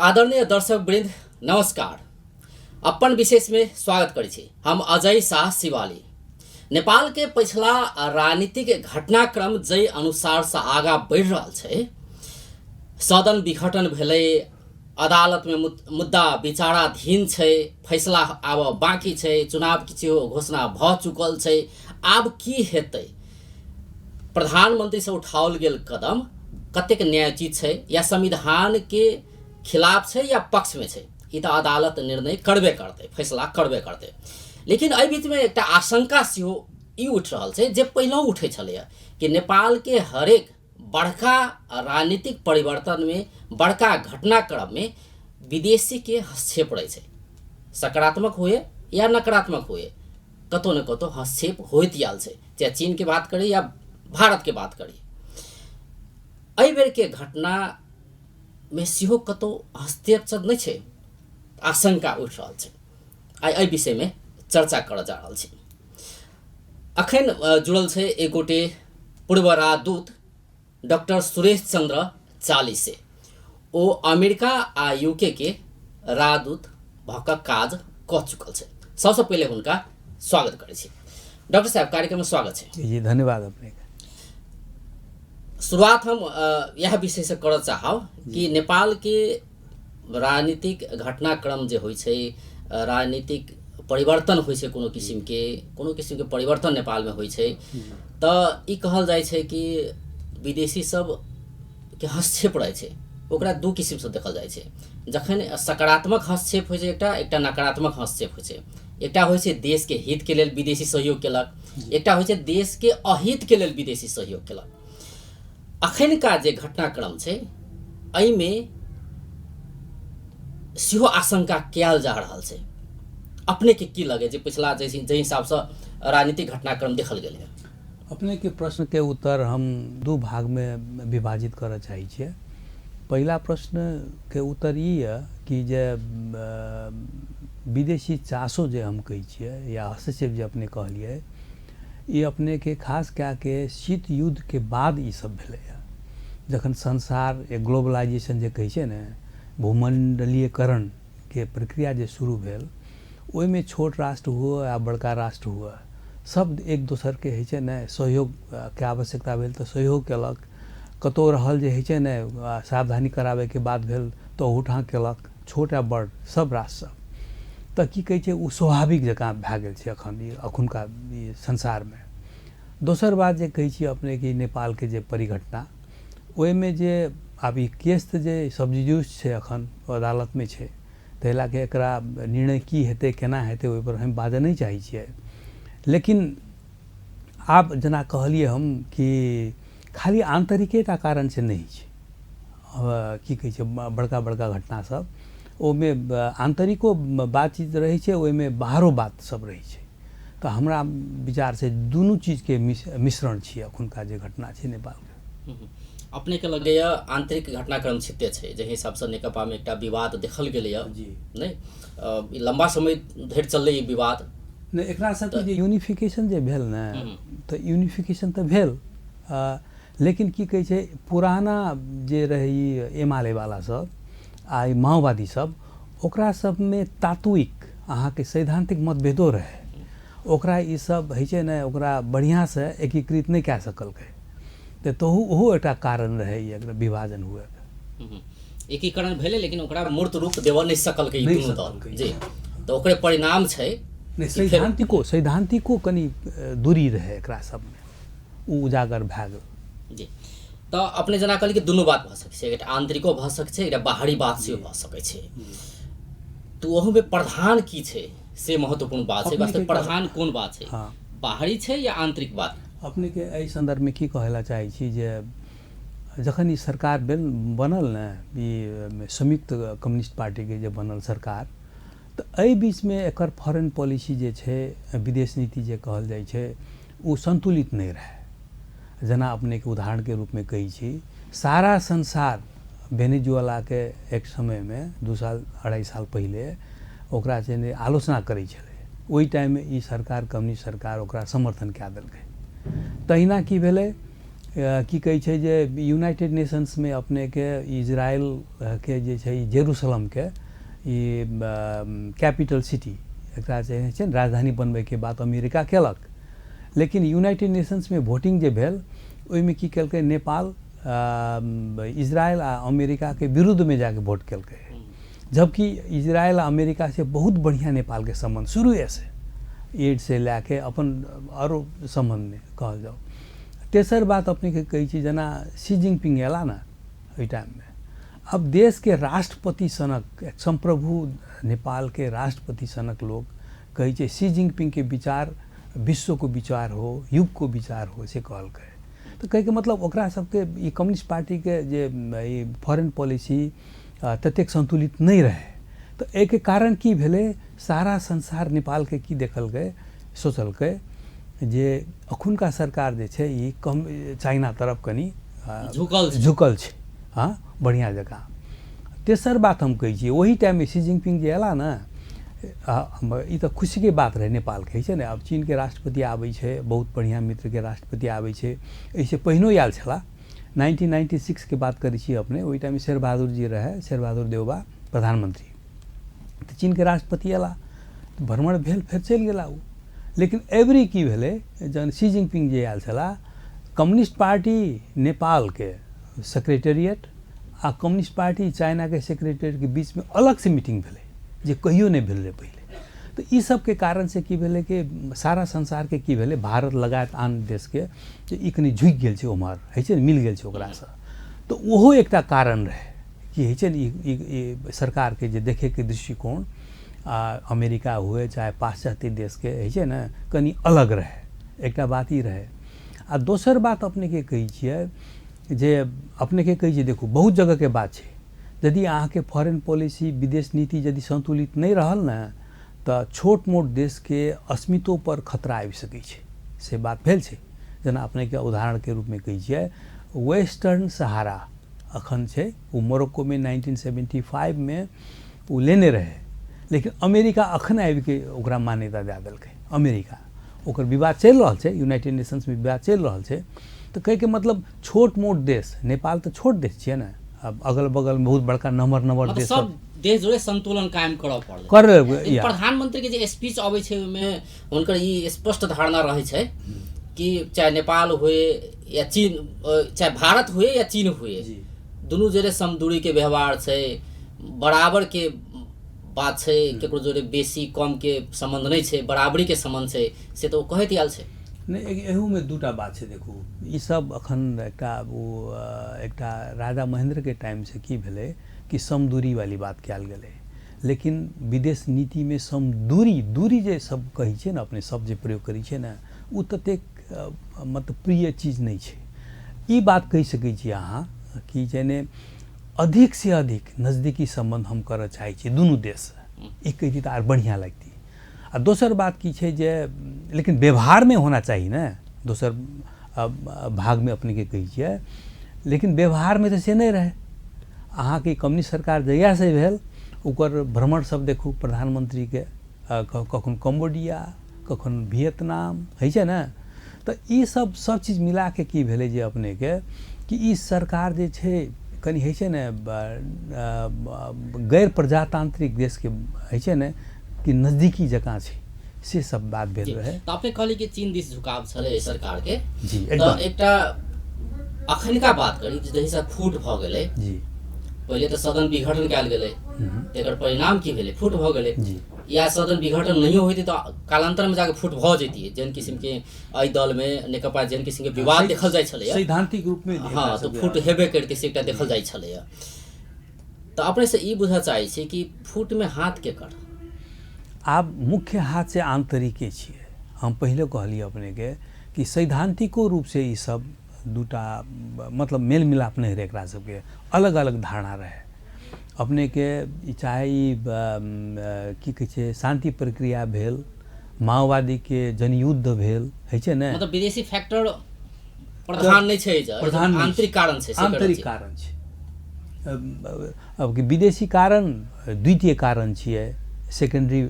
आदरणीय दर्शक वृंद नमस्कार। अपन विशेष में स्वागत करै छी। हम अजय शाह शिवाली। नेपाल के पिछला राजनीतिक घटनाक्रम जाहि अनुसार से आगा बढ़ि रहल छै, सदन विघटन भेलै, अदालत में मुद्दा विचाराधीन छै, फैसला आब बाकी छै, चुनाव के सेहो घोषणा भ चुकल छै। आब की हेतै? प्रधानमंत्री से उठाओल गेल कदम कतेक न्यायोचित छै या संविधान के खिलाफ छै या पक्ष में छै, ई तऽ अदालत निर्णय करबे करतै, फैसला करबे करतै। लेकिन एहि बीचमे एकटा आशंका सेहो ई उठि रहल छै जे पहिलहुँ उठै छलैए कि नेपालके हरेक बड़का राजनीतिक परिवर्तनमे, बड़का घटनाक्रममे विदेशीके हस्तक्षेप रहै छै, सकारात्मक हुए या नकारात्मक हुए, कतौ ने कतौ हस्तक्षेप होइत आयल छै, चाहे चीनके बात करी या भारतके बात करी। एहि बेरके घटनामे सेहो कतौ हस्तक्षेप नहि छै, आशंका उठि रहल छै। आइ एहि विषयमे चर्चा करऽ जा रहल छी। अखन जुड़ल छै एक गोटे पूर्व राजदूत डॉक्टर सुरेश चंद्र चालिसे। ओ अमेरिका आ यूके के राजदूत भऽ कऽ काज कऽ चुकल छै। सबसँ पहिले हुनका स्वागत करै छी। डॉक्टर साहब, कार्यक्रममे स्वागत छै। जी धन्यवाद अपने। शुरुआत हम यह विषय से करऽ चाहब कि नेपाल के राजनीतिक घटनाक्रम जे होइ छै, राजनीतिक परिवर्तन होइ छै, कोनो किसिमके परिवर्तन नेपालमे होइ छै तऽ ई कहल जाइ छै कि विदेशी सब के हस्तक्षेप रहै छै। ओकरा दू किसिमसँ देखल जाइ छै। जखन सकारात्मक हस्तक्षेप होइ छै एकटा, एकटा नकारात्मक हस्तक्षेप होइ छै। एकटा होइ छै देशके हितके लेल विदेशी सहयोग केलक, एकटा होइ छै देशके अहितके लेल विदेशी सहयोग केलक। अखनका जे घटनाक्रम छै एहिमे सेहो आशंका कयल जा रहल छै। अपने के की लगे जे पिछला जाहि हिसाबसँ राजनीतिक घटनाक्रम देखल गेल है? अपनेके प्रश्नके उत्तर हम दू भागमे विभाजित करऽ चाहै छियै। पहिला प्रश्नके उत्तर ई यऽ कि जे विदेशी चासो जे हम कहै छियै या हस्तक्षेप जे अपने कहलियै, ई अपनेके खास कए के शीत युद्धके बाद ई सब भेलैए। जखन संसार एक ग्लोबलाइजेशन जे कहै छै ने, भूमंडलीयकरणके प्रक्रिया जे शुरू भेल, ओहिमे छोट राष्ट्र हुए या बड़का राष्ट्र हुए, सब एक दोसरके होइ छै ने सहयोगके आवश्यकता भेल तऽ सहयोग केलक। कतहु रहल जे होइ छै ने सावधानी कराबैके बात भेल तऽ ओहूठाम केलक, छोट या बड़ सब राष्ट्र सब। तऽ की कहै छै, ओ स्वाभाविक जकाँ भए गेल छै एखन ई एखुनका ई संसारमे। दोसर बात जे कहै छी अपने कि नेपालके जे परिघटना, ओहिमे जे आब ई केस तऽ जे सब्जिड्यूस छै, एखन अदालतमे छै, ताहि लए कऽ एकरा निर्णय की हेतै, केना हेतै, ओहिपर हम बाजऽ नहि चाहै छियै। लेकिन आब जेना कहलियै हम कि खाली आन्तरिकेटा कारणसँ नहि छै। की कहै छै, बड़का बड़का घटना सब ओहिमे आन्तरिको बातचीत रहै छै, ओहिमे बाहरो बात सब रहै छै। तऽ हमरा विचारसँ दुनू चीजके मिश्रण छियै एखुनका जे घटना छै नेपालके। अपनेके लगैए आन्तरिक घटनाक्रम छिते छै, जाहि हिसाबसँ नेकपामे एकटा विवाद देखल गेलैए? जी। नहि, ई लम्बा समय धरि चललै ई विवाद। नहि, एकरा सबके जे यूनिफिकेशन जे भेल ने, तऽ यूनिफिकेशन तऽ भेल, लेकिन की कहै छै, पुराना जे रहै ई एमाले वाला सब आ ई माओवादी सब, ओकरा सबमे तात्विक अहाँके सैद्धान्तिक मतभेदो रहै। ओकरा ई सब होइ छै ने, ओकरा बढ़िआँसँ एकीकृत नहि कए सकलकै, तऽ तहु ओहो एकटा कारण रहै एकरा विभाजन हुएके। एकीकरण भेलै लेकिन ओकरा मूर्त रूप देबऽ नहि सकलकै ई नहि दुनू दल। सकलकै। जी, तऽ ओकरे परिणाम छै नहि कि फेर सैद्धान्तिको कनि दूरी रहै एकरा सबमे, ओ उजागर भए गेल। जी, तऽ अपने जेना कहलियै कि दुनू बात भऽ सकै छै, एकटा आन्तरिको भऽ सकै छै, एकटा बाहरी बात सेहो भऽ सकै छै। तऽ ओहूमे प्रधान की छै से महत्वपूर्ण बात छै। अपनेके वास्तव प्रधान कोन बात छै? बाहरी छै या आन्तरिक बात? अपनेके एहि सन्दर्भमे की कहै लए चाहै छी जे जखन ई सरकार बनल ने, ई संयुक्त कम्युनिस्ट पार्टीके जे बनल सरकार, तऽ एहि बीचमे एकर फॉरेन पॉलिसी जे छै, विदेश नीति जे कहल जाइ छै, ओ संतुलित नहि रहै। जेना अपनेके उदाहरणके रूपमे कहै छी, सारा संसार वेनेजुएलाके एक समयमे 2 साल 2.5 साल पहिले ओकरा छै ने आलोचना करै छलै, ओहि टाइममे ई सरकार, कम्युनिस्ट सरकार ओकरा समर्थन कए देलकै। तहिना की भेलै, की कहै छै जे यूनाइटेड नेशंसमे अपनेके इजरायलके जे छै जेरूसलमके ई कैपिटल सिटी एकरा जे छै ने राजधानी बनबैके बात अमेरिका केलक, लेकिन यूनाइटेड नेशंसमे वोटिंग जे भेल ओहिमे की केलकै नेपाल इजरायल आ अमेरिकाके विरुद्धमे जाके वोट केलकै, जबकि इजरायल आ अमेरिका से बहुत बढ़िआँ नेपालके सम्बन्ध शुरुएसँ एड से लए के अपन आरो सम्बन्धमे कहल जाउ। तेसर बात अपनेके कहै छी, जेना शी जिनपिंग अयला ने ओहि टाइममे, अब देशके राष्ट्रपति सनक एक सम्प्रभु नेपालके राष्ट्रपति सनक लोक कहै छै शी जिनपिंगके विचार विश्वको विचार हो, युगको विचार हो से कहलकै। तऽ कहैके मतलब ओकरा सबके ई कम्युनिस्ट पार्टीके जे ई फॉरेन पॉलिसी ततेक संतुलित नहि रहै। तऽ एहिके कारण की भेलै, सारा संसार नेपालके की देखलकै, सोचलकै जे अखुनका सरकार जे छै ई कम चाइना तरफ कनि झुकल छै, झुकल छै, हँ बढ़िआँ जकाँ। तेसर बात हम कहै छी, ओही टाइममे शी जिनपिंग जे अयला ने, ई तऽ खुशीके बात रहै नेपालके, छै ने। आब चीनके राष्ट्रपति आबै छै, बहुत बढ़िआँ मित्रके राष्ट्रपति आबै छै, एहिसँ पहिनो आयल छलाह। 1996के बात करै छी अपने, ओहि टाइममे शेरबहादुर जी रहै, शेरबहादुर देउबा प्रधानमन्त्री, तऽ चीनके राष्ट्रपति अयला, भ्रमण भेल, फेर चलि गेला ओ। लेकिन एवरी की भेलै, जहन शी जिनपिंग जे आयल छलाह, कम्युनिस्ट पार्टी नेपालके सेक्रेटेरिएट आ कम्युनिस्ट पार्टी चाइनाके सेक्रेटेरिएटके बीचमे अलगसँ मीटिंग भेलै, जे कहियो नहि भेल रहै पहिले। तऽ ई सबके कारणसँ की भेलै कि सारा संसारके की भेलै, भारत लगायत आन देशके जे ई कनि झुकि गेल छै ओम्हर, होइ छै ने, मिल गेल छै ओकरासँ। तऽ ओहो एकटा कारण रहै कि होइ छै ने ई सरकारके जे देखैके दृष्टिकोण आ अमेरिका हुए चाहे पाश्चात्य देशके होइ छै ने कनि अलग रहै, एकटा बात ई रहै। आ दोसर बात अपनेके कहै छियै जे अपनेके कहै छियै, देखू बहुत जगहके बात छै, यदि अहाँके फॉरेन पॉलिसी विदेश नीति यदि संतुलित नहि रहल ने तऽ छोट मोट देशके अस्मितो पर खतरा आबि सकै छै, से बात भेल छै। जेना अपनेके उदाहरणके रूपमे कहै छियै, वेस्टर्न सहारा अखन छै, ओ मोरक्कोमे 1975मे ओ लेने रहै, लेकिन अमेरिका अखन आबिके ओकरा मान्यता दए देलकै। अमेरिका ओकर विवाद चलि रहल छै, यूनाइटेड नेशंसमे विवाद चलि रहल छै। तऽ कहैके मतलब छोट मोट देश, नेपाल तऽ छोट देश छियै ने, अब अगल बगल बहुत बड़का नमहर नमहर मतलब देश सब देश जोड़े संतुलन कायम करऽ पड़लै। कर लेकिन प्रधानमंत्री के जे स्पीच अबै छै ओहिमे हुनकर ई स्पष्ट धारणा रहै छै कि चाहे नेपाल हुए या चीन, चाहे भारत हुए या चीन हुए, दुनू जोड़े समदूरी के व्यवहार छै, बराबर के बात छै, केकरो जोड़े बेसी कम के संबंध नहि छै, बराबरी के संबंध छै, से तऽ ओ कहैत आयल छै। नहि, एहूमे दूटा बात छै। देखू ई सब अखन एकटा ओ एकटा राजा महेंद्रके टाइमसँ की भेलै कि समदूरी वाली बात कयल गेलै, लेकिन विदेश नीतिमे समदूरी दूरी जे सब कहै छियै ने अपने सब जे प्रयोग करै छियै ने, ओ ततेक मतलब प्रिय चीज नहि छै। ई बात कहि सकै छी अहाँ कि जेने अधिक से अधिक नजदीकी सम्बन्ध हम करऽ चाहै छी दुनू देशसँ, ई कहिती तऽ आर बढ़िआँ लगती। आ दोसर बात की छै जे लेकिन व्यवहारमे होना चाही ने, दोसर भागमे अपनेके कहै छियै, लेकिन व्यवहारमे तऽ से नहि रहै। अहाँके कम्युनिस्ट सरकार जहियासँ भेल ओकर भ्रमण सब देखू प्रधानमन्त्रीके, कखन कम्बोडिया कखन वियतनाम होइ छै ने, तऽ ई सब सब चीज मिलाके की भेलै जे अपनेके कि ई सरकार जे छै कनि होइ छै ने गैर प्रजातांत्रिक देशके होइ छै ने कि नजदीकी जकाँ छै, से सब बात भेल रहै। तऽ अपने कहली कि चीन दिस झुकाव छलै सरकार के। जी तऽ एकदम। एकटा अखनका बात करी जहिसँ फूट भऽ गेलै। जी। पहिले तऽ सदन विघटन कयल गेलै, तकर परिणाम की भेलै, फूट भऽ गेलै। जी। या सदन विघटन नहियो होइतै तऽ कालांतरमे जाके फूट भऽ जैतियै, जेहन किसिमके एहि दलमे नेकपा जेहन किसिमके विवाद देखल जाइ छलैए सैद्धांतिक रूपमे, हँ तऽ फूट हेबे करितै, से एकटा देखल जाइ छलैए। तऽ अपनेसँ ई बुझऽ चाहै छी कि फूटमे हाथ के कर? आब मुख्य हाथ से आंतरिके छियै। हम पहिले कहलियै अपनेके कि सैद्धांतिको रूपसँ ई सब दूटा मतलब मेल मिलाप नहि रहै, एकरा सबके अलग अलग धारणा रहै। अपनेके चाहे ई की कहै छै शान्ति प्रक्रिया भेल, माओवादीके जनयुद्ध भेल, होइ छै ने, मतलब विदेशी फैक्टर प्रधान नहि छै, प्रधान आंतरिक कारण छै, आंतरिक कारण छै। अब विदेशी कारण द्वितीय कारण छियै, सेकेंडरी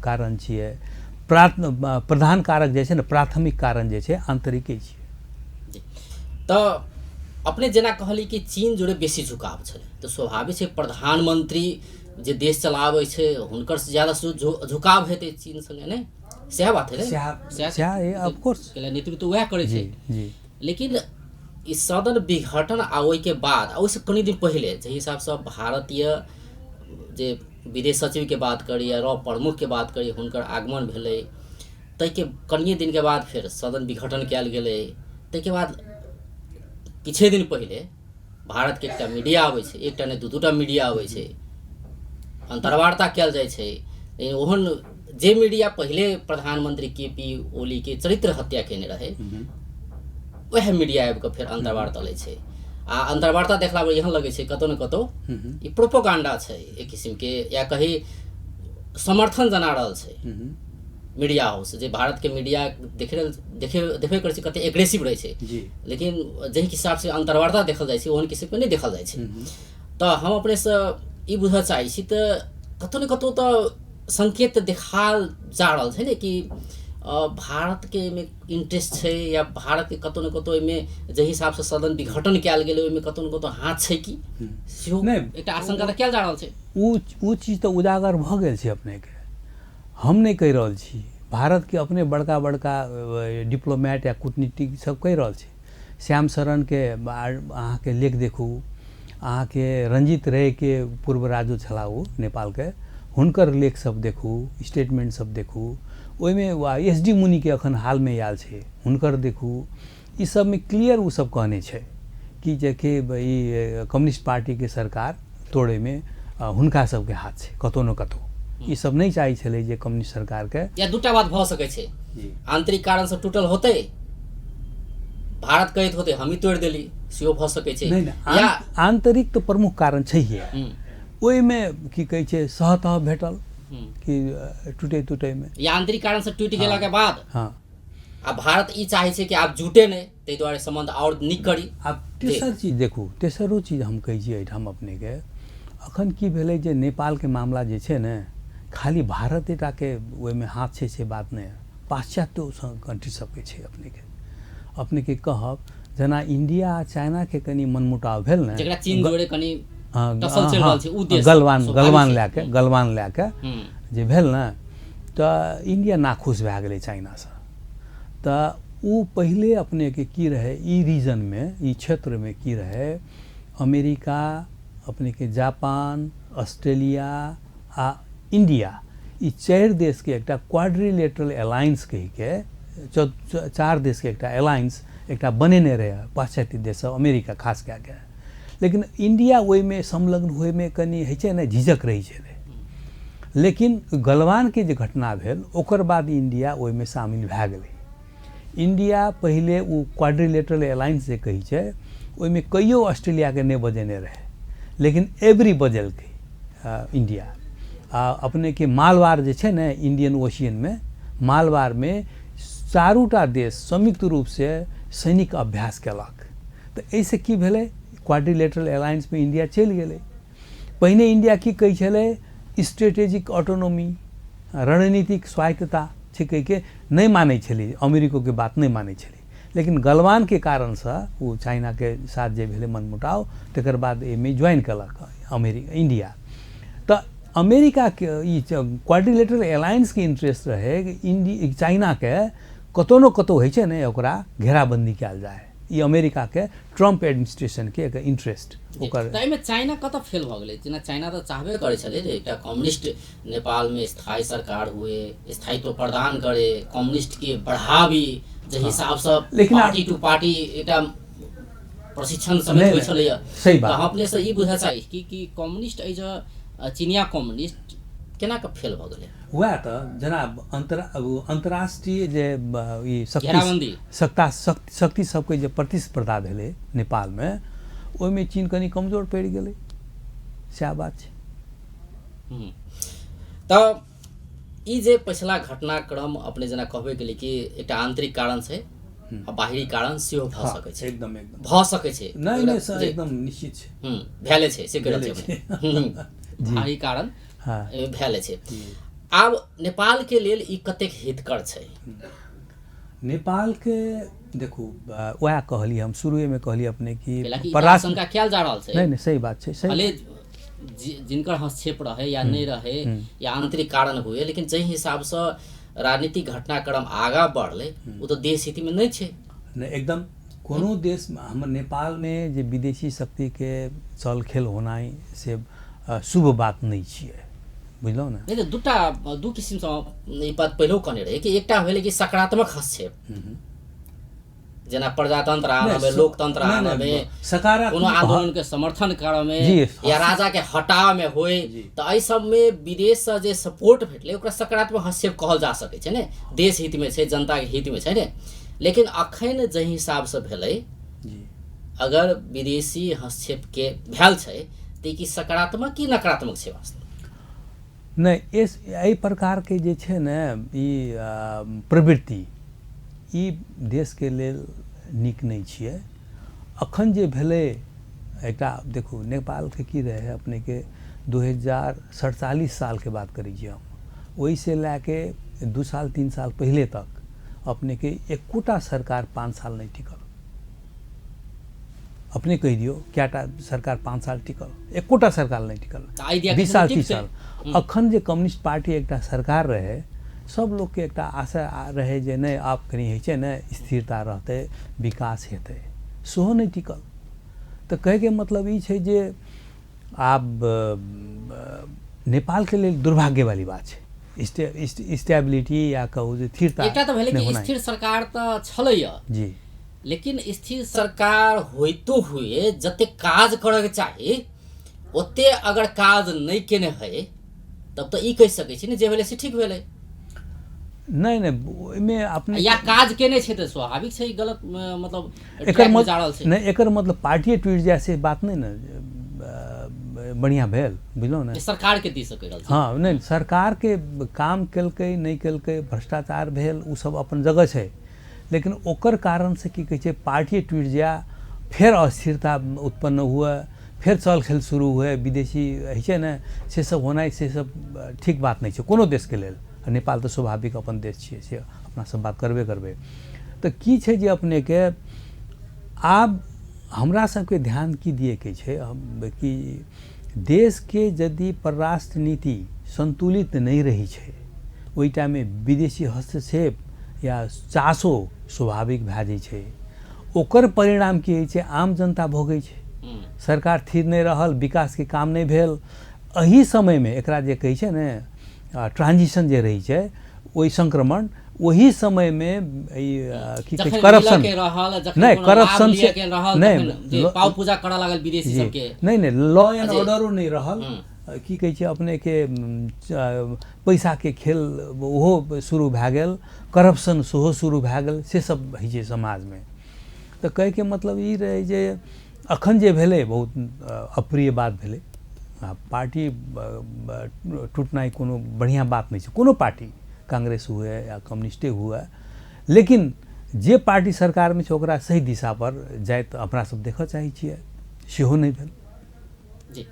कारण छियै, प्रधान कारक जे छै ने, प्राथमिक कारण जे छै आंतरिके छियै। तऽ अपने जेना कहली कि चीन जोड़े बेसी झुकाव छलै, तऽ स्वाभाविक छै प्रधानमंत्री जे देश चलाबै छै हुनकर से ज्यादा झुकाव हेतै चीन संगे, नहि सएह बात है? सएह, ऑफ कोर्स, नेतृत्व वएह करै छै। लेकिन ई सदन विघटन आ ओहिके बाद आ ओहिसँ कनि दिन पहिले जाहि हिसाबसँ भारतीय जे विदेश सचिवके बात करी या रॉ प्रमुखके बात करी, हुनकर आगमन भेलै, ताहिके कनिए दिनके बाद फेर सदन विघटन कयल गेलै। ताहिके बाद किछे दिन पहिले भारतके एकटा मीडिया अबै छै, एकटा नहि दू दूटा मीडिया अबै छै, अन्तर्वार्ता कयल जाइ छै। लेकिन ओहन जे मीडिया पहिले प्रधानमंत्री के पी ओलीके चरित्र हत्या केने रहै, वएह मीडिया आबि कऽ फेर अन्तर्वार्ता लै छै। आ अन्तर्वार्ता देखला पर एहन लगै छै कतौ ने कतौ ई प्रोपोगांडा छै एक किसिमके, या कही समर्थन जना रहल छै मीडिया हाउस। जे भारतके मीडिया देख देखे देखबे करै छै कते एग्रेसिव रहै छै, लेकिन जाहि हिसाबसँ अन्तर्वार्ता देखल जाइ छै ओहन किसिमके नहि देखल जाइ छै। तऽ हम अपनेसँ ई बुझऽ चाहै छी, तऽ कतौ ने कतौ तऽ संकेत देखाल जा रहल छै ने कि भारतके एहिमे इंट्रेस्ट छै, या भारतके कतौ ने कतौ एहिमे जाहि हिसाबसँ सदन विघटन कयल गेलै ओहिमे कतौ ने कतौ हाथ छै कि, सेहो एकटा आशंका तऽ कयल जा रहल छै। ओ चीज तऽ उजागर भऽ गेल छै अपनेके, हम नहि कहि रहल छी, भारतके अपने बड़का बड़का डिप्लोमेट या कूटनीतिक सब कहि रहल छै। श्याम शरणके अहाँके लेख देखू, अहाँके रंजीत रायके पूर्व राजो छलाह ओ नेपालके, हुनकर लेख सब देखू, स्टेटमेंट सब देखू, ओहिमे एस डी मुनिके अखन हालमे आयल छै हुनकर देखू, ई सबमे क्लियर ओ सब कहने छै कि जे कि ई कम्युनिस्ट पार्टीके सरकार तोड़ैमे हुनका सबके हाथ छै कतौ ने कतौ। ई सब नहि चाहै छलै जे कम्युनिस्ट सरकारके। या दूटा बात भऽ सकै छै, आंतरिक कारण से टूटल होतै, भारत कहैत होतै हमही तोड़ि देली, सेहो भऽ सकै छै। नहि नहि, आंतरिक तऽ प्रमुख कारण छैहे, ओहिमे की कहै छै सहतह भेटल कि टूटे टूटेमे, या आंतरिक कारण से टूटि गेलाके बाद आ भारत ई चाहै छै कि आब जुटे नहि, ताहि दुआरे सम्बन्ध आओर नीक करी। आब तेसर चीज देखू, तेसरो चीज हम कहै छी एहिठाम अपनेके, अखन की भेलै जे नेपालके मामला जे छै ने खाली भारतेटाके ओहिमे हाथ छै से बात नहि, पाश्चात्यो कंट्री सबके छै। अपनेके अपनेके कहब जेना इंडिया आ चाइनाके कनि मनमुटाव भेल ने, जेकरा चीन जोड़े कनि टसल चलि रहल छै उ देश, गलवान गलवान लए कऽ गलवान लए कऽ जे भेल ने, तऽ इंडिया नाखुश भए गेलै चाइनासँ। तऽ ओ पहिले अपनेके की रहै ई रीजनमे, ई क्षेत्रमे की रहै, अमेरिका अपनेके जापान, ऑस्ट्रेलिया आ इंडिया, ई चारि देशके एकटा क्वाड्रिलेटरल अलायंस कहिके चारि देशके एकटा अलायंस एकटा बनेने रहै पाश्चात्य देश सब, अमेरिका खास कए कऽ। लेकिन इंडिया ओहिमे संलग्न होइमे कनि होइ छै ने झिझक रहै छलै। लेकिन गलवानके जे घटना भेल ओकर बाद इंडिया ओहिमे शामिल भए गेलै। इंडिया पहिले ओ क्वाड्रिलेटरल अलायंस जे कहै छै ओहिमे कहियो ऑस्ट्रेलियाके नहि बजेने रहै, लेकिन एवरी बजेलकै इंडिया। आ अपनेके मालवार जे छै ने इंडियन ओशियनमे, मालवारमे चारूटा देश संयुक्त रूपसँ सैनिक अभ्यास केलक। तऽ एहिसँ की भेलै, क्वाड्रिलेटरल अलायंसमे इंडिया चलि गेलै। पहिने इंडिया की कहै छलै, स्ट्रेटेजिक ऑटोनॉमी, रणनीतिक स्वायत्तता छै कहिके नहि मानै छलै, अमेरिकोके बात नहि मानै छलै। लेकिन गलवानके कारणसँ ओ चाइनाके साथ जे भेलै मनमुटाव, तकर बाद एहिमे ज्वाइन केलक इंडिया। तऽ अमेरिकाके ई क्वाड्रिलेटरल अलायंसके इंट्रेस्ट रहै कि चाइनाके कतौ ने कतौ होइ छै ने ओकरा घेराबंदी कयल जाय, ई अमेरिकाके ट्रम्प एडमिनिस्ट्रेशनके एक इंट्रेस्ट ओकर। एहिमे चाइना कतऽ फेल भऽ गेलै? जेना चाइना तऽ चाहबे करै छलै जे एकटा कम्युनिस्ट नेपालमे स्थायी सरकार हुए, स्थायित्व प्रदान करे, कम्युनिस्टके बढ़ाबी, जाहि हिसाबसँ लेकिन पार्टी टू पार्टी एकटा प्रशिक्षण समेत होइ छलैए। सही बात। तऽ हम अपनेसँ ई बुझऽ चाही कि कम्युनिस्ट एहि जे चीनिया कम्युनिस्ट केना कऽ फेल भऽ गेलै? वएह तऽ जेना अन्तर्राष्ट्रीय जे ई घेराबंदी शक्ति सबके जे प्रतिस्पर्धा भेलै नेपालमे, ओहिमे चीन कनि कमजोर पड़ि गेलै, सएह बात छै। तऽ ई जे पछिला घटनाक्रम अपने जेना कहबे केलियै कि एकटा आंतरिक कारण छै आ बाहरी कारण सेहो भऽ सकै छै, एकदम एकदम भऽ सकै छै। नहि नहि सर, एकदम निश्चित छै, भेले छै से कहि रहल छै, बाहरी कारण भेले छै। आब नेपाल के लेल ई कतेक हितकर छै? नेपाल के देखू, वएह कहलियै, हम शुरुएमे कहलियै अपने कि कैलाकि ई तऽ परराष्ट्र आशंका कयल जा रहल छै। नहि नहि, सही बात छै, सही। भले जिनकर हस्तक्षेप रहे या नहि रहे या आंतरिक कारण हुए, लेकिन जाहि हिसाबसँ राजनीतिक घटनाक्रम आगाँ बढ़लै ओ तऽ देश हितमे नहि छै। नहि, एकदम कोनो देशमे, हमर नेपालमे जे विदेशी शक्तिके चल खेल होनाइ से शुभ बात नहि छियै, बुझलहुँ ने? नहि तऽ दूटा दू किसिमसँ ई बात पहिलहो कहने रही कि एकटा भेलै कि सकारात्मक हस्तक्षेप, जेना प्रजातंत्र आनबे, लोकतंत्र आनबे, सकारात्मक कोनो आंदोलन के समर्थन करऽ में जी, या राजा के हटाव में होय, तऽ एहि सब में विदेश से जे सपोर्ट भेटलै ओकरा सकारात्मक हस्तक्षेप कहल जा सकै छै ने, देश हित में छै, जनता के हित में छै ने। लेकिन अखन जाहि हिसाब से भेलै, अगर विदेशी हस्तक्षेप के भेल छै तऽ की सकारात्मक की नकारात्मक छै वास्तव? नहि, एहि प्रकारके जे छै ने ई प्रवृत्ति ई देशके लेल नीक नहि छियै। अखन जे भेलै एकटा देखू, नेपालके की रहै अपनेके 2047 सालके बात करै छी हम, ओहिसँ लए के 2 साल 3 साल पहिले तक अपनेके एकोटा सरकार 5 साल नहि टिकल। अपने कहि दियौ कएटा सरकार 5 साल टिकल? एकोटा सरकार नहि टिकल, 20 साल 30 साल। अखन जे कम्युनिस्ट पार्टी एकटा सरकार रहै, सब लोकके एकटा आशा रहै जे नहि आब कनि होइ छै ने स्थिरता रहतै, विकास हेतै, सेहो नहि टिकल। तऽ कहैके मतलब ई छै जे आब नेपालके लेल दुर्भाग्यवाली बात छै स्टेबिलिटी या कहू जे स्थिरता एकटा तऽ भेलै कि स्थिर सरकार तऽ छलैया जी, लेकिन स्थिर सरकार होइतो हुए जते काज करऽके चाही ओते अगर काज नहि केने है तब तऽ ई कहि सकै छी ने जे भेलै से ठीक भेलै। नहि नहि, ओहिमे अपने या काज केने छै तऽ स्वाभाविक छै गलत, मतलब एकर नहि, एकर मतलब पार्टिए टूटि जाय से बात नहि ने बढ़िआँ भेल, बुझलहुँ ने? सरकार के दी सकै रहल। हँ, नहि, सरकारके काम केलकै नहि केलकै, भ्रष्टाचार भेल, ओ सब अपन जगह छै, लेकिन ओकर कारणसँ की कहै छै पार्टिए टूटि जाय, फेर अस्थिरता उत्पन्न हुए, फेर चल खेल शुरू हुए, विदेशी होइ छै ने से सब होनाइ से सब ठीक बात नहि छै कोनो देशके लेल। नेपाल तऽ स्वाभाविक अपन देश छियै, से अपना सब बात करबे करबै। तऽ की छै जे अपनेके आब हमरा सबके ध्यान की दिएके छै कि देशके यदि परराष्ट्र नीति संतुलित नहि रहै छै, ओहि टाइममे विदेशी हस्तक्षेप या चासो स्वाभाविक भए जाइ छै। ओकर परिणाम की होइ छै, आम जनता भोगै छै, सरकार थिर नहि रहल, विकासके काम नहि भेल। एहि समयमे एकरा जे कहै छै ने ट्रांजिशन जे रहै छै, ओहि संक्रमण ओही समयमे ई की कहै छै करप्शन, नहि करप्शन से नहि, पाव पूजा करऽ लागल विदेशी सबके, नहि नहि, लॉ एंड ऑर्डरो नहि रहल, की कहै छै अपनेके पैसाके खेल ओहो शुरू भए गेल, करप्शन सेहो शुरू भए गेल, से सब होइ छै समाजमे। तऽ कहैके मतलब ई रहै जे अखन जे भेलै बहुत अप्रिय बात भेलै। पार्टी टूटनाइ कोनो बढ़िआँ बात नहि छै, कोनो पार्टी, कांग्रेस हुए या कम्युनिस्टे हुए, लेकिन जे पार्टी सरकारमे छै ओकरा सही दिशा पर जाइत अपना सब देखऽ चाहै छियै, सेहो नहि भेल। जी,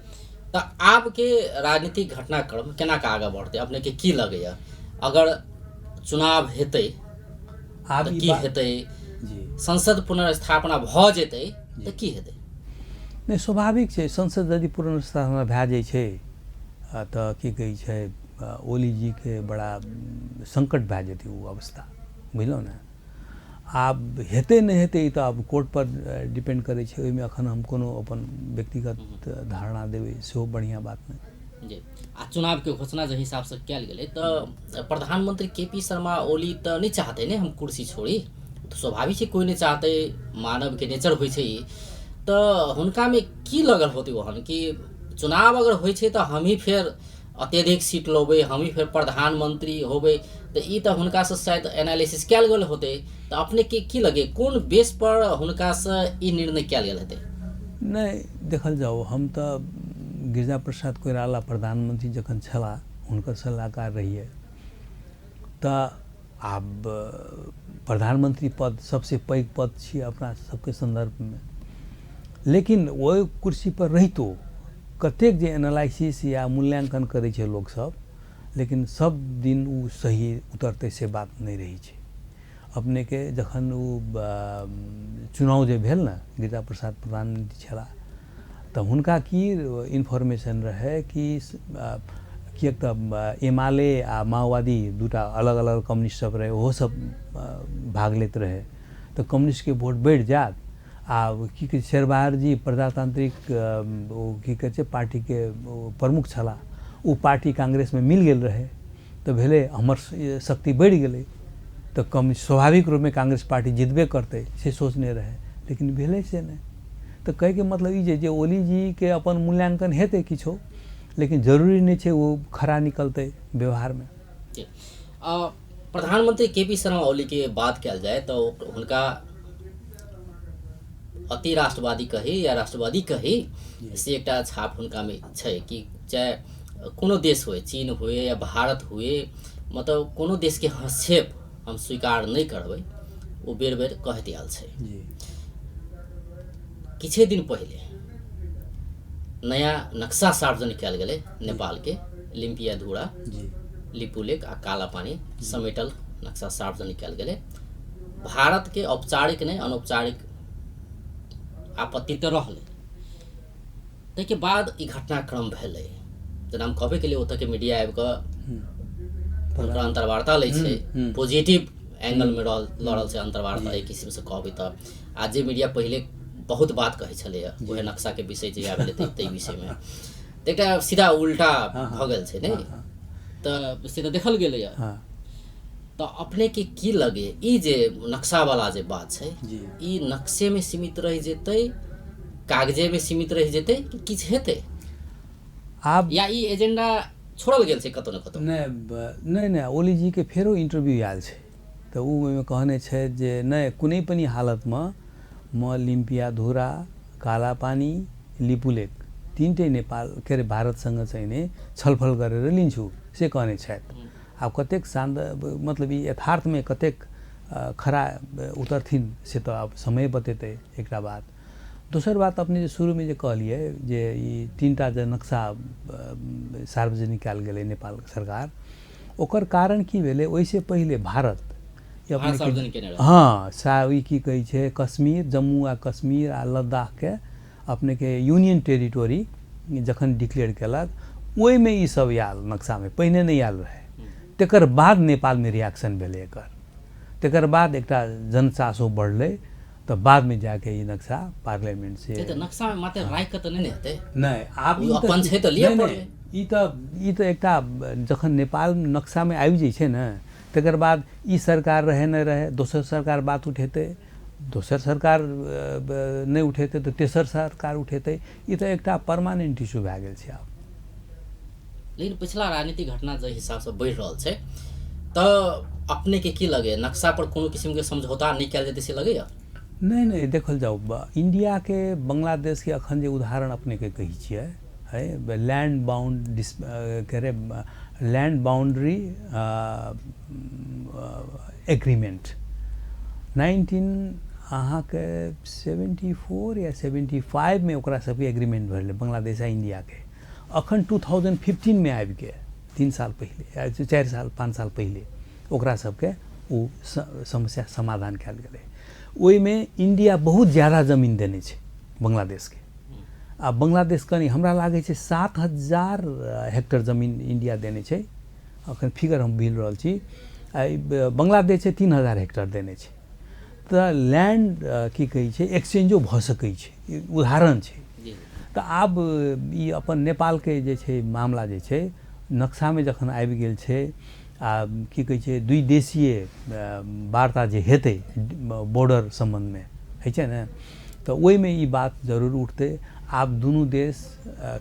तऽ आबके राजनीतिक घटनाक्रम केना कऽ आगाँ बढ़तै, अपनेके की लगैया? अगर चुनाव हेतै आब तऽ की हेतै? जी, संसद पुनर्स्थापना भऽ जेतै तऽ की हेतै? नहि, स्वाभाविक छै संसद यदि पुनर्स्थापना भए जाइ छै तऽ की कहै छै ओलीजीके बड़ा संकट भए जेतै ओ अवस्था, बुझलहुँ ने? आब हेतै नहि हेतै ई तऽ आब कोर्ट पर डिपेंड करै छै, ओहिमे एखन हम कोनो अपन व्यक्तिगत धारणा देबै सेहो बढ़िआँ बात नहि। जी, आ चुनावके घोषणा जे हिसाबसँ कयल गेलै तऽ प्रधानमंत्री के पी शर्मा ओली तऽ नहि चाहतै ने हम कुर्सी छोड़ी, तऽ स्वाभाविक छै कोइ नहि चाहतै, मानवके नेचर होइ छै ई। तऽ हुनकामे की लगल होतै ओहन कि चुनाव अगर होइ छै तऽ हमही फेर अत्यधिक सीट लेबै, हमही फेर प्रधानमंत्री होबै, तऽ ई तऽ हुनकासँ शायद एनालिसिस कयल गेल होतै। तऽ अपनेके की लगे कोन बेस पर हुनकासँ ई निर्णय कयल गेल हेतै? नहि, देखल जाउ, हम तऽ गिरिजा प्रसाद कोइराला प्रधानमंत्री जखन छलाह हुनकर सलाहकार रहियै, तऽ आब प्रधानमंत्री पद सबसे पैघ पद छियै अपना सबके सन्दर्भमे, लेकिन ओहि कुर्सी पर रहितो कतेक जे एनालिसिस या मूल्यांकन करै छै लोकसब, लेकिन सब दिन ओ सही उतरतै से बात नहि रहै छै। अपनेके जखन ओ चुनाव जे भेल ने, गिरिजा प्रसाद प्रधानमन्त्री छलाह, तऽ हुनका की इन्फॉर्मेशन रहै कि किएक तऽ एमाले आ माओवादी दूटा अलग अलग कम्युनिस्ट सब रहै, ओहो सब भाग लैत रहै, तऽ कम्युनिस्टके वोट बढ़ि जायत। आ की कहै छै, शेरबहादुर जी प्रजातांत्रिक ओ की कहै छै पार्टीके प्रमुख छलाह, ओ पार्टी कांग्रेसमे मिल गेल रहै, तऽ भेलै हमर शक्ति बढ़ि गेलै, तऽ कम स्वाभाविक रूपमे कांग्रेस पार्टी जितबे करतै से सोचने रहै, लेकिन भेलै से नहि। तऽ कहैके मतलब ई जे ओलीजीके अपन मूल्याङ्कन हेतै किछो, लेकिन जरूरी नहि छै ओ खरा निकलतै व्यवहारमे। प्रधानमंत्री केपी शर्मा ओलीके बात कयल जाय तऽ हुनका अति राष्ट्रवादी कही या राष्ट्रवादी कही से एकटा छाप हुनकामे छै कि चाहे कोनो देश होय, चीन हुए या भारत हुए, मतलब कोनो देशके हस्तक्षेप हम स्वीकार नहि करबै, ओ बेर बेर कहैत आयल छै। किछे दिन पहिले नया नक्शा सार्वजनिक कयल गेलै नेपालके, लिम्पियाधुरा, लिपुलेक आ कालापानी समेटल नक्शा सार्वजनिक कयल गेलै। भारतके औपचारिक नहि अनौपचारिक आपत्ति तऽ रहलै, ताहिके बाद ई घटनाक्रम भेलै। जेना हम कहबे केलियै, ओतऽके मीडिया आबि कऽ हुनकर अन्तर्वार्ता लै छै, पॉजिटिव एंगलमे लऽ रहल छै अन्तर्वार्ता एक किसिमसँ कहबै तऽ। आ जे मीडिया पहिले बहुत बात कहै छलैए उएह नक्शाके विषय जे आबि गेलै ताहि विषयमे तऽ एकटा सीधा उल्टा भऽ गेल छै ने, तऽ से तऽ देखल गेलैए। तऽ अपनेके की लगे ई जे नक्शावला जे बात छै, ई नक्शेमे सीमित रहि जेतै, कागजेमे सीमित रहि जेतै कि किछु हेतै? आब या ई एजेंडा छोड़ल गेल छै कतौ ने कतौ? नहि नहि, ओलीजीके फेरो इंटरव्यू आयल छै, तऽ ओ ओहिमे कहने छै जे नहि, कुनै पनि हालतमे म लिम्पियाधुरा, कालापानी, लिपुलेक तीनटै नेपाल के अरे भारतसँग चाहिँ नि छलफल गरेर लिन्छु से कहने छथि। आब कतेक शान्त मतलब ई यथार्थमे कतेक खरा उतरथिन से तऽ आब समय बतेतै। एकटा बात, दोसर बात अपने जे सुरुमे जे कहलियै जे ई तीनटा जे नक्शा सार्वजनिक कयल गेलै नेपाल सरकार, ओकर कारण की भेलै, ओहिसँ पहिले भारत हँ ई की कहै छै कश्मीर, जम्मू आ कश्मीर आ लद्दाखके अपनेके यूनियन टेरिटोरी जखन डिक्लेयर केलक ओहिमे ई सब आयल नक्शामे, पहिने नहि आयल रहै। तकर बाद नेपालमे रिएक्शन भेलै एकर, तकर बाद एकटा जनचासो बढ़लै, तऽ बादमे जाके ई नक्शा पार्लियामेंट से तऽ नक्शामे मात्र राखि कऽ तऽ नहि ने हेतै। नहि, आब ओ अपन छै तऽ लिअ पड़लै। ई तऽ एकटा जखन नेपाल नक्शामे आबि जाइ छै ने, तकर बाद ई सरकार रहै नहि रहै, दोसर सरकार बात उठेतै, दोसर सरकार नहि उठेतै तऽ तेसर सरकार उठेतै, ई तऽ एकटा परमानेंट इशू भए गेल छै आब। लेकिन पिछला राजनीतिक घटना जाहि हिसाबसँ बढ़ि रहल छै तऽ अपनेके की लगैए, नक्शा पर कोनो किसिमके समझौता नहि कयल जेतै से लगैए? नहि नहि, देखल जाउ, इण्डियाके बांग्लादेशके अखन जे उदाहरण अपनेके कहै छियै है, लैंड बाउंड के रे लैंड बाउंड्री एग्रीमेंट 1974 या 75 में ओकरा सबके एग्रीमेंट भेलै बांग्लादेश आ इंडियाके। अखन 2015 में आबिके 3 साल पहिले, 4 साल 5 साल पहिले ओकरा सबके ओ समस्या समाधान कयल गेलै। ओहिमे इंडिया बहुत ज़्यादा जमीन देने छै बांग्लादेशके, आ बांग्लादेश कनि हमरा लागै छै 7000 हेक्टर जमीन इंडिया देने छै, अखन फिगर हम भूलि रहल छी। आ बांग्लादेश छै 3000 हेक्टर देने छै। तऽ लैंड की कहै छै एक्सचेंजो भऽ सकै छै, उदाहरण छै। तऽ आब ई अपन नेपालके जे छै मामला जे छै नक्शामे जखन आबि गेल छै आ की कहै छै द्विदेशीय वार्ता जे हेतै बॉर्डर सम्बन्धमे होइ छै ने, तऽ ओहिमे ई बात जरूर उठतै। आब दुनू देश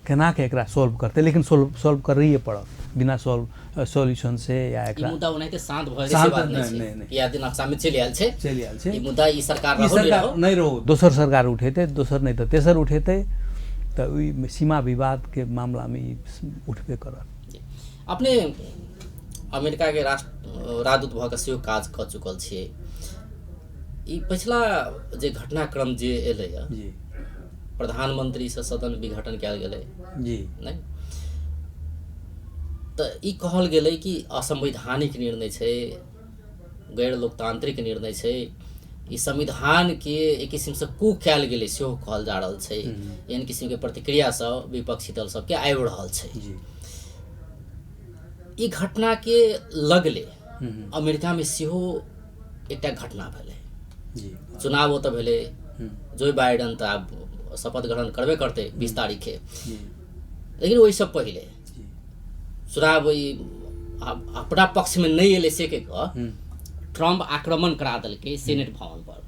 केना के एकरा सॉल्व करतै, लेकिन सॉल्व करैए पड़त, बिना सॉल्यूशन से या एकरा मुद्दा ओनाहिते शांत भऽ जेतै से बात नहि छै। या दिन नक्शा मे चलि आयल छै, चलि आयल छै ई मुद्दा, ई सरकार नहि रहो दोसर सरकार उठेतै, दोसर नहि तऽ तेसर उठेतै, तऽ ओहि सीमा विवादके मामलामे ई उठबे करत। अपने अमेरिका के राजदूत भऽ कऽ सेहो काज कऽ चुकल छियै। ई पछिला जे घटनाक्रम जे एलैए जी, प्रधानमंत्री से सदन विघटन कयल गेलै जी, नहि तऽ ई कहल गेलै कि असंवैधानिक निर्णय छै, गैर लोकतांत्रिक निर्णय छै, ई संविधान के एक किसिम से कू कयल गेलै सेहो कहल जा रहल छै। एहन किसिम के प्रतिक्रिया सब विपक्षी दल सबके आबि रहल छै। ई घटना के लगले अमेरिका में सेहो एकटा घटना भेलै। चुनाव ओतऽ भेलै, जो बाइडन तऽ आब शपथ ग्रहण करबे करतै 20 तारीख के, लेकिन ओहिसँ पहिले चुनाव ई अपना पक्षमे नहि एलै से के कह ट्रम्प आक्रमण करा देलकै सेनेट भवन पर।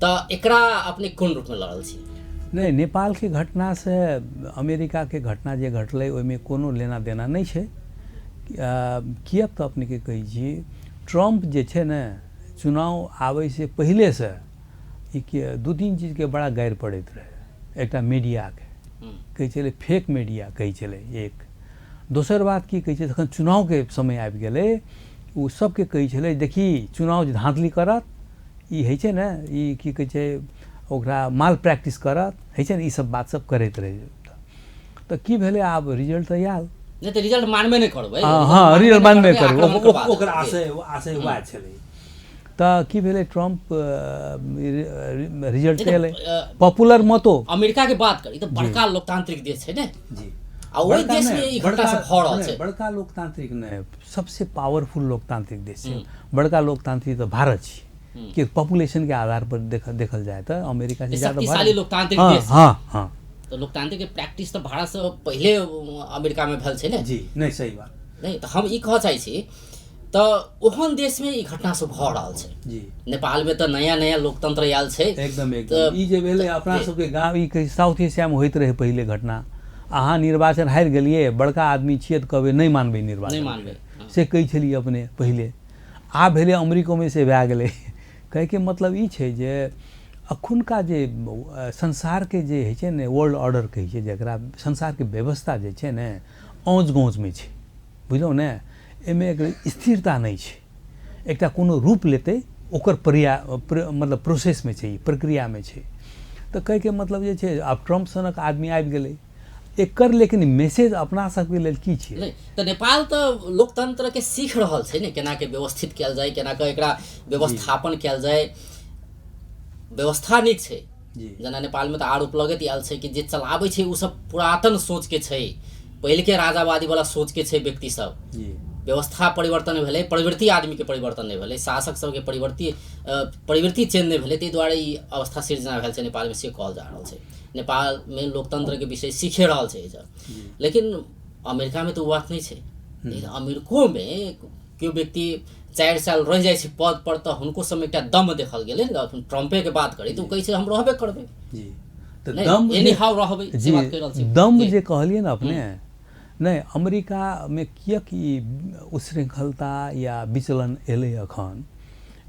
तऽ एकरा अपने कोन रूपमे लड़ल छी? नहि, नेपालके घटनासँ अमेरिकाके घटना जे घटलै ओहिमे कोनो लेना देना नहि छै। किएक तऽ अपनेके कहै छी, ट्रम्प जे छै ने चुनाव आबैसँ पहिलेसँ ई 2-3 चीजके बड़ा गारि पड़ैत रहै। एकटा मीडियाके कहै छलै फेक मीडिया कहै छलै एक, दोसर बात की कहै छै, जखन चुनावके समय आबि गेलै ओ सबके कहै छलै देखी चुनाव जे धाँधली करत ई होइ छै ने, ई की कहै छै ओकरा माल प्रैक्टिस करत होइ छै ने, ई सब बात सब करैत रहै। तऽ की भेलै, आब रिजल्ट तऽ आयल नहि तऽ रिजल्ट मानबे नहि करबै। हँ, रिजल्ट मानबे करबै, ओकर आशय वएह छलै। तऽ की भेलै, ट्रम्प रिजल्ट एलै पॉपुलर मतो। अमेरिका के बात करी तऽ बड़का लोकतांत्रिक देश छै ने जी, आ ओहि देश में ई घटना सब भऽ रहल छै। बड़का लोकतांत्रिक नहि, सबसे पावरफुल लोकतांत्रिक देश छै। बड़का लोकतांत्रिक तऽ भारत छै कि पॉपुलेशन के आधार पर देखल जाय तऽ अमेरिका से ज्यादा शक्तिशाली लोकतांत्रिक देश। हाँ हाँ, तऽ लोकतांत्रिक के प्रैक्टिस तऽ भारत से पहिले अमेरिका में भेल छै ने जी। नहीं सही बात नहीं, तऽ हम ई कहऽ चाहै छी तऽ ओहन देशमे ई घटना सब भऽ रहल छै जी। नेपालमे तऽ नया नया लोकतंत्र आयल छै। एकदम एकदम। ई जे भेलै अपना सबके गाँव ई कहै साउथ एशियामे होइत रहै पहिले घटना। अहाँ निर्वाचन हारि गेलियै, बड़का आदमी छियै तऽ कहबै नहि मानबै निर्वाचन, नहि मानबै से कहै छलियै अपने पहिले। आब भेलै अमेरिकोमे से भए गेलै। कहैके मतलब ई छै जे अखुनका जे संसारके जे होइ छै ने वर्ल्ड ऑर्डर कहै छै जकरा, संसारके व्यवस्था जे छै ने औँच गौँचमे छै, बुझलहुँ ने, एहिमे एक स्थिरता नहि छै। एकटा कोनो रूप लेतै ओकर मतलब प्रोसेसमे छै, ई प्रक्रियामे छै। तऽ कहैके मतलब जे छै आब ट्रम्प सनक आदमी आबि गेलै एकर, लेकिन मैसेज अपना सबके लेल की छै? नहि तऽ नेपाल तऽ लोकतंत्रके सीख रहल छै ने, केना के व्यवस्थित कयल जाय, केना के एकरा व्यवस्थापन कयल जाय। व्यवस्था नीक छै जेना नेपालमे तऽ आरोप लगैत आयल छै कि जे चलाबै छै ओ सब पुरातन सोचके छै, पहिलके राजावादी वाला सोचके छै व्यक्ति सब। व्यवस्था परिवर्तन भेलै, प्रवृत्ति आदमीके परिवर्तन नहि भेलै, शासक सबके प्रवृत्ति चेंज नहि भेलै, ताहि दुआरे ई अवस्था सिर्जना भेल छै नेपालमे से कहल जा रहल छै। नेपालमे लोकतंत्रके विषय सीखे रहल छै सब, लेकिन अमेरिकामे तऽ ओ बात नहि छै। अमेरिकोमे केओ व्यक्ति 4 साल रहि जाइ छै पद पर तऽ हुनको सबमे एकटा दम देखल गेलै ने। ट्रम्पेके बात करी तऽ ओ कहै छै हम रहबे करबै जी, तऽ दम रहबै जी। दम जे कहलियै ने अपने, नहि अमेरिकामे किएक ई उच्छृंखलता या विचलन एलै अखन,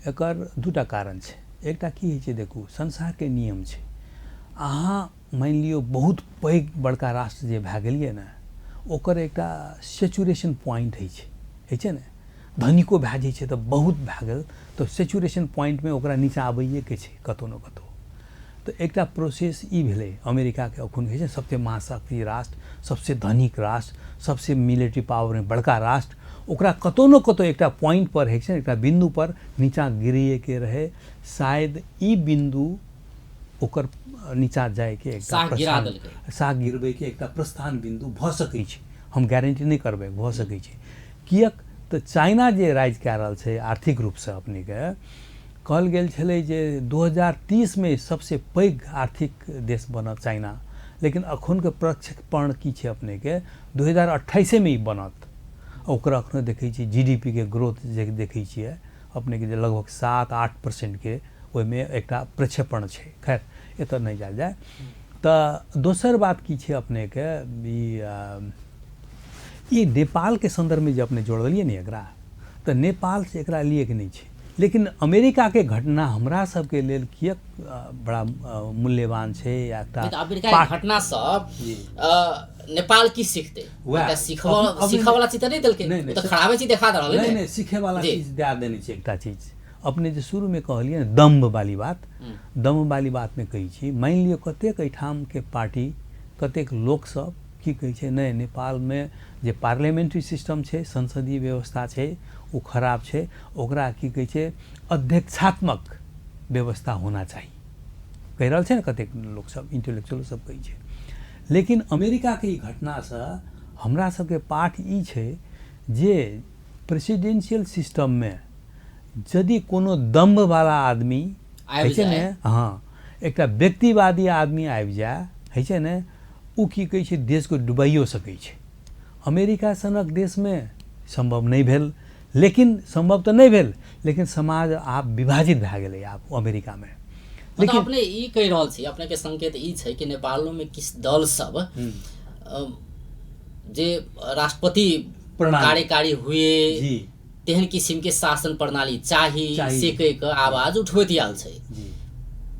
एकर 2टा कारण छै। एकटा की होइ छै देखू, संसारके नियम छै, अहाँ मानि लियौ बहुत पैघ बड़का राष्ट्र जे भए गेलियै ने, ओकर एकटा सेचुरेशन पॉइंट होइ छै, होइ छै ने, धनिको भए जाइ छै तऽ बहुत भए गेल तऽ सेचुरेशन पॉइंटमे ओकरा नीचाँ आबैएके छै कतहु ने कतहु। तऽ एकटा प्रोसेस ई भेलै अमेरिकाके अखन होइ छै सबसे महाशक्ति राष्ट्र, सबसे धनिक राष्ट्र, सबसे मिलिट्री पावरमे बड़का राष्ट्र, ओकरा कतहु ने कतहु एकटा पॉइंट पर होइ छै, एकटा बिन्दु पर नीचाँ गिरैएके रहै। शायद ई बिन्दु ओकर नीचाँ जाइके एकटा साख गिरबैके एकटा प्रस्थान बिन्दु भऽ सकै छै, हम गारंटी नहि करबै, भऽ सकै छै। किएक तऽ चाइना जे राइज कए रहल छै आर्थिक रूपसँ, अपनेके कहल गेल छलै जे 2030मे सबसे पैघ आर्थिक देश बनत चाइना, लेकिन अखनके प्रक्षेपण की छै अपनेके 2028मे ई बनत। ओकरा अखनो देखै छियै GDP के ग्रोथ जे देखै छियै अपनेके जे लगभग 7-8% के ओहिमे एकटा प्रक्षेपण छै। खैर एतऽ नहि जायल जाय। तऽ दोसर बात की छै अपनेके, ई नेपालके सन्दर्भमे जे अपने जोड़लियै ने एकरा, तऽ नेपालसँ एकरा लियैके नहि छै। लेकिन अमेरिकाके घटना हमरा सबके लेल किएक बड़ा मूल्यवान छै या एकटा अमेरिका घटना सब नेपाल की सीखते, सीखऽ वाला चीज तऽ नहि देलकै, तऽ खराबे चीज देखा रहल नहि, नहि सीखे वाला चीज दए देने छै। एकटा चीज अपने जे शुरूमे कहलियै ने दम्भ वाली बात, दम्भ वाली बातमे कहै छी, मानि लियौ कतेक एहिठामके पार्टी, कतेक लोकसब की कहै छै नहि, नेपालमे जे पार्लियामेंट्री सिस्टम छै, संसदीय व्यवस्था छै, ओ खराब छै, ओकरा की कहै छै अध्यक्षात्मक व्यवस्था होना चाही, कहि रहल छै ने कतेक लोकसभ, इंटेलेक्चुअल सब कहै छै। लेकिन अमेरिकाके ई घटनासँ हमरा सबके पाठ ई छै जे प्रेसिडेंशियल सिस्टममे यदि कोनो दम्भवाला आदमी आबि होइ छै ने, जाय। हँ, एकटा व्यक्तिवादी आदमी आबि जाय होइ छै ने, ओ की कहै छै देशके डुबाइयो सकै छै। अमेरिका सनक देशमे सम्भव नहि भेल, लेकिन सम्भव तऽ नहि भेल, लेकिन समाज आब विभाजित भए गेलै आब अमेरिकामे। मतलब लेकिन अपने ई कहि रहल छी, अपने के संकेत ई छै कि नेपालो में किछु दल सब जे राष्ट्रपति प्रणाली। कार्यकारी हुए जी तेहन किसिम के शासन प्रणाली चाही, चाही। से कहि कऽ आवाज उठबैत आयल छै। जी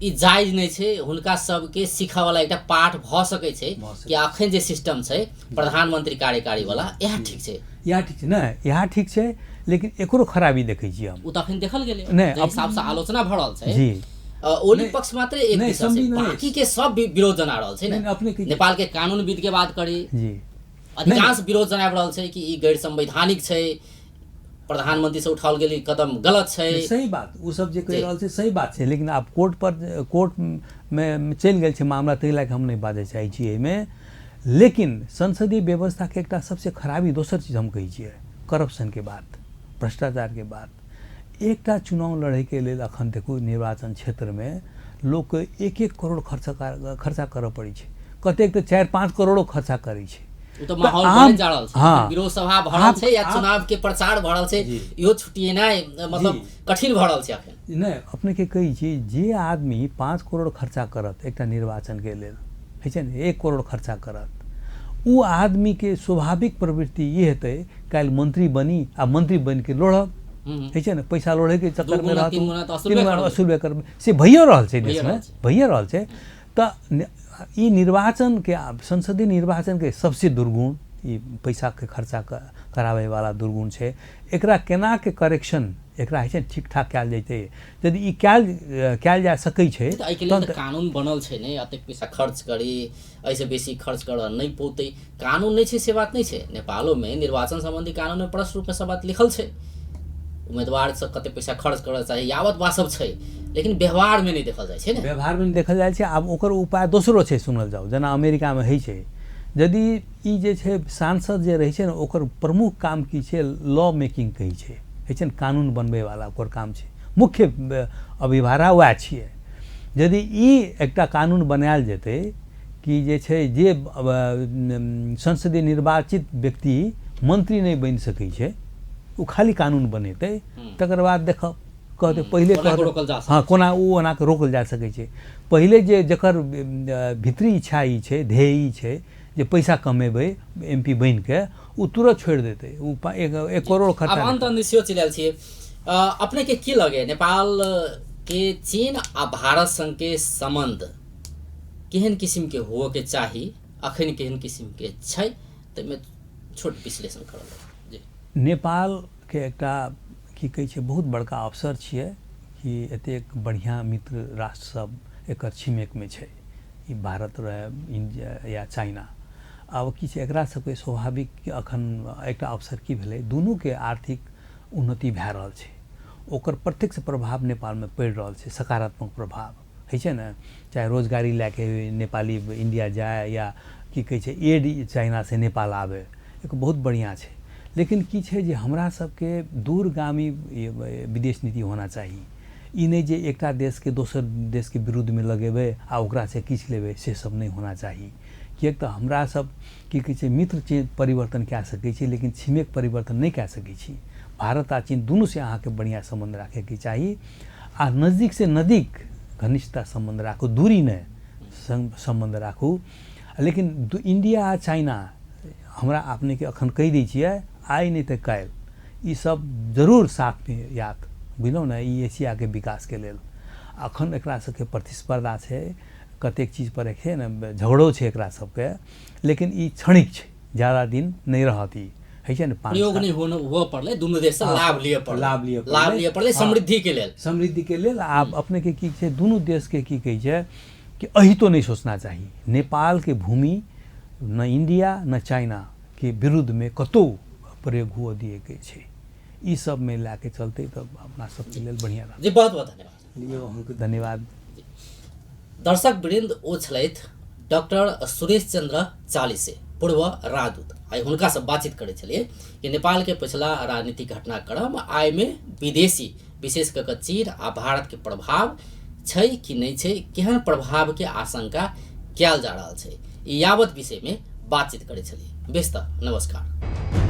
ई जायज नहि छै, हुनका सबके सीखऽ वाला एकटा पाठ भऽ सकै छै भऽ सकै कि अखन जे सिस्टम छै प्रधानमंत्री कार्यकारी वाला, इएह ठीक छै। इएह ठीक छै, नहि इएह ठीक छै, लेकिन एकरो खराबी देखै छियै हम। ओ तऽ अखन देखल गेलै नहि, जाहि हिसाबसँ आलोचना भऽ रहल छै। जी ओली पक्ष मात्रे एक नहि, दिशा छै, समझी नहि। बाकी के सब विरोध जना रहल छै नहि, ने। अपने के नेपाल के कानूनविद के बात करी, जी अधिकांश विरोध जनाबि रहल छै कि ई गैर संवैधानिक छै, प्रधानमंत्री से उठाओल गेल ई कदम गलत छै। नहि, सही बात ओ सब जे कहि जी। रहल छै सही बात छै, लेकिन आब कोर्ट पर, कोर्टमे चलि गेल छै मामला, ताहि लए कऽ हम नहि बाजऽ चाहै छी एहिमे। लेकिन संसदीय व्यवस्थाके एकटा सबसँ खराबी दोसर चीज हम कहै छियै, करप्शनके बात, भ्रष्टाचारके बात। एकटा चुनाव लड़ैके लेल अखन देखू निर्वाचन क्षेत्रमे लोकके 1-1 करोड़ खर्चा करऽ पड़ै छै, कतेक तऽ 4-5 करोड़ो खर्चा करै छै। ओ तऽ माहौल आम- बनैत जा रहल छै, हाँ। विरोध सभा भऽ रहल छै या चुनाव के प्रचार भऽ रहल छै, जी। इहो छुटिएनाइ मतलब जी। कठिन भऽ रहल छै अखन। नहि, अपनेके कहै छी जे आदमी 5 करोड़ खर्चा करत एकटा निर्वाचनके लेल, होइ छै ने, 1 करोड़ खर्चा करत, ओ आदमीके स्वाभाविक प्रवृत्ति ई हेतै काल्हि मंत्री बनी आ मंत्री बनिके लोढ़ब, होइ छै ने, पैसा लोढ़ैके चक्करमे गुना, रहत, तीन गुना तऽ तीन असूलबे गुना करबै। असूलबे करबै, से भइयो रहल छै भइए देशमे, रहल छै। भइए रहल छै। तऽ ई निर्वाचनके, आब संसदीय निर्वाचनके सबसे दुर्गुण ई पैसाके खर्चा कराबैवाला दुर्गुण छै। एकरा केनाके करेक्शन, एकरा होइ छै ने ठीक ठाक कयल जैतै, यदि ई कयल जा सकै छै तऽ एहिके लेल तहन तऽ कानून बनल छै ने, एतेक पैसा खर्च करी, एहिसँ बेसी खर्च करऽ नहि पौतै, कानून नहि छै से बात नहि छै। नेपालोमे निर्वाचन सम्बन्धी कानूनमे प्रष्ट रूपमे सब बात लिखल छै, उम्मीदवार सब कते पैसा खर्च करऽ चाही, यावत बात सब छै, लेकिन व्यवहारमे नहि देखल जाइ छै ने। व्यवहारमे नहि देखल जाइ छै। आब ओकर उपाय दोसरो छै, सुनल जाउ, जेना अमेरिकामे होइ छै, यदि ई जे छै सांसद जे रहै छै ने, ओकर प्रमुख काम की छै, लॉ मेकिंग कहै छै, होइ छै ने, कानून बनबैवाला ओकर काम छै, मुख्य अभिभारा वएह छियै। यदि ई एकटा कानून बनायल जेतै कि जे छै जे संसदीय निर्वाचित व्यक्ति मंत्री नहि बनि सकै छै, ओ खाली कानून बनेतै, तकर बाद देखब कहतै पहिले कोना कऽ कहतै रोकल जा सकै हँ, कोना ओ ओना कऽ रोकल जा सकै छै। पहिले जे जकर भीतरी इच्छा ई छै, ध्येय ई छै जे पैसा कमेबै एम पी बनि कऽ, ओ तुरंत छोड़ि देतै, ओ 1 करोड़ खर्चा आब नहि अन्त अन्त सेहो चलि आयल छियै। अपनेके की लगे नेपाल के चीन आ भारत संगके सम्बन्ध केहन किसिमके होअके चाही, अखन केहन किसिमके छै, ताहिमे छोट विश्लेषण करल जाय। जी। नेपालके एकटा की कहै छै बहुत बड़का अवसर छियै कि एतेक बढ़िआँ मित्र राष्ट्र सब एकर छिमेकमे छै, ई भारत रहै, इंडिया या चाइना। आब की छै एकरा सबके स्वाभाविक अखन एकटा अवसर की भेलै, दुनूके आर्थिक उन्नति भए रहल छै, ओकर प्रत्यक्ष प्रभाव नेपालमे पड़ि रहल छै, सकारात्मक प्रभाव होइ छै ने, चाहे रोजगारी लए के नेपाली इंडिया जाय या की कहै छै एड चाइनासँ नेपाल आबै, एक बहुत बढ़िआँ छै। लेकिन की छै जे हमरा सबके दूरगामी विदेश नीति होना चाही, ई नहि जे एकटा देशके दोसर देशके विरुद्धमे लगेबै आ ओकरासँ किछु लेबै, से सब नहि होना चाही। किएक तऽ हमरा सब की कहै छै मित्र परिवर्तन कए सकै छी, लेकिन छिमेक परिवर्तन नहि कए सकै छी। भारत आ चीन दुनूसँ अहाँके बढ़िआँ सम्बन्ध राखैके चाही आ नजदीकसँ नजदीक घनिष्ठता सम्बन्ध राखू, दूरी नहि सम्बन्ध राखू। लेकिन इंडिया आ चाइना हमरा अपनेके अखन कहि दै छियै, आइ नहि तऽ काल्हि ई सब जरूर साथमे आयत, बुझलहुँ ने, ई एशियाके विकासके लेल। अखन एकरा सबके प्रतिस्पर्धा छै, कतेक चीज पर छै ने झगड़ो छै एकरा सबके, लेकिन ई क्षणिक छै, ज्यादा दिन नहि रहत ई, होइ छै ने, 5 प्रयोग साल। नहि हुअ पड़लै, दुनू देशसँ लाभ लिअ पड़लै, लाभ लिअ पड़लै। लाभ लिअ पड़लै हाँ। समृद्धिके लेल, समृद्धिके लेल। आब अपनेके की छै, दुनू देशके की कहै छै कि अहितो नहि सोचना चाही। नेपालके भूमि न इंडिया न चाइना के विरुद्धमे कतहु प्रयोग हुअ दिएके छै। ई सबमे लए के चलतै तऽ अपना सबके लेल बढ़िआँ रहतै। जी, बहुत बहुत धन्यवाद। लियौ, अहूँके धन्यवाद। दर्शक वृंद, ओ छलथि डॉक्टर सुरेश चंद्र चालिसे, पूर्व राजदूत। आइ हुनकासँ बातचीत करै छलियै कि नेपालके पछिला राजनीतिक घटनाक्रम आइमे विदेशी विशेष कऽ कऽ चीन आ भारतके प्रभाव छै कि नहि छै, केहन प्रभावके आशंका कयल जा रहल छै, ई यावत विषयमे बातचीत करै छलियै। बेस तऽ नमस्कार।